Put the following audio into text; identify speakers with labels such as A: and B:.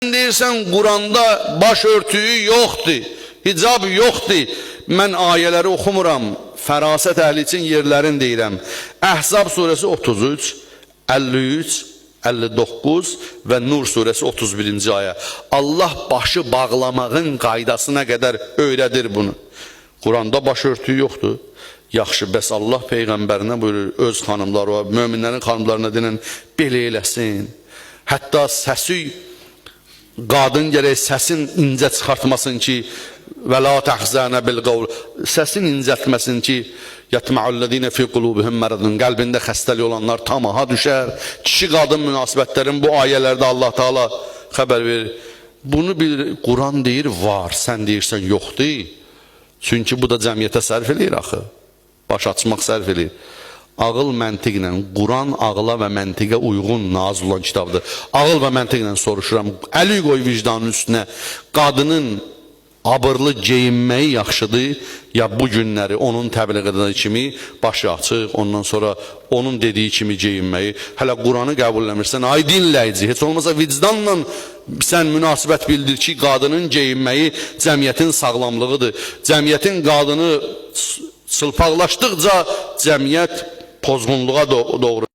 A: Deyirsən Quranda baş örtüyü yoxdur, hicab yoxdur. Mən ayələri oxumuram, fərasət əhli üçün yerlərin deyirəm. Əhzab surəsi 33, 53, 59 və Nur surəsi 31-ci ayə. Allah başı bağlamağın qaydasına qədər öyrədir bunu. Quranda baş örtüyü yoxdur. Yaxşı, bəs Allah peyğəmbərinə buyurur, öz xanımları, möminlərin xanımlarına denən belə eləsin. Hətta səsi qadın gərək səsin incə çıxartmasın ki, və la tahzana bil qavl. Səsin incəltməsin ki, yatma'ullezine fi qulubihim maradun. Qəlbində xəstəlik olanlar tamaha düşər. Kişi qadın münasibətlərin bu ayələrdə Allah Taala xəbər verir. Bunu bir Quran deyir var, sən deyirsən yoxdur. Çünki bu da cəmiyyətə sərf eləyir axı. Baş açmaq sərf eləyir. Ağıl məntiqlə, Quran ağla və məntiqə uyğun nazil olan kitabdır. Ağıl və məntiqlə soruşuram. Əli qoy vicdanın üstünə. Qadının abırlı geyinməyi yaxşıdır, ya bu günləri onun təbliğ edən kimi başı açıq, ondan sonra onun dediyi kimi geyinməyi. Hələ Quranı qəbulləmirsən, ay dinləyici, heç olmasa vicdanla sən münasibət bildir ki, qadının geyinməyi cəmiyyətin sağlamlığıdır. Cəmiyyətin qadını çılpaqlaşdıqca cəmiyyət pozğunluğa doğru.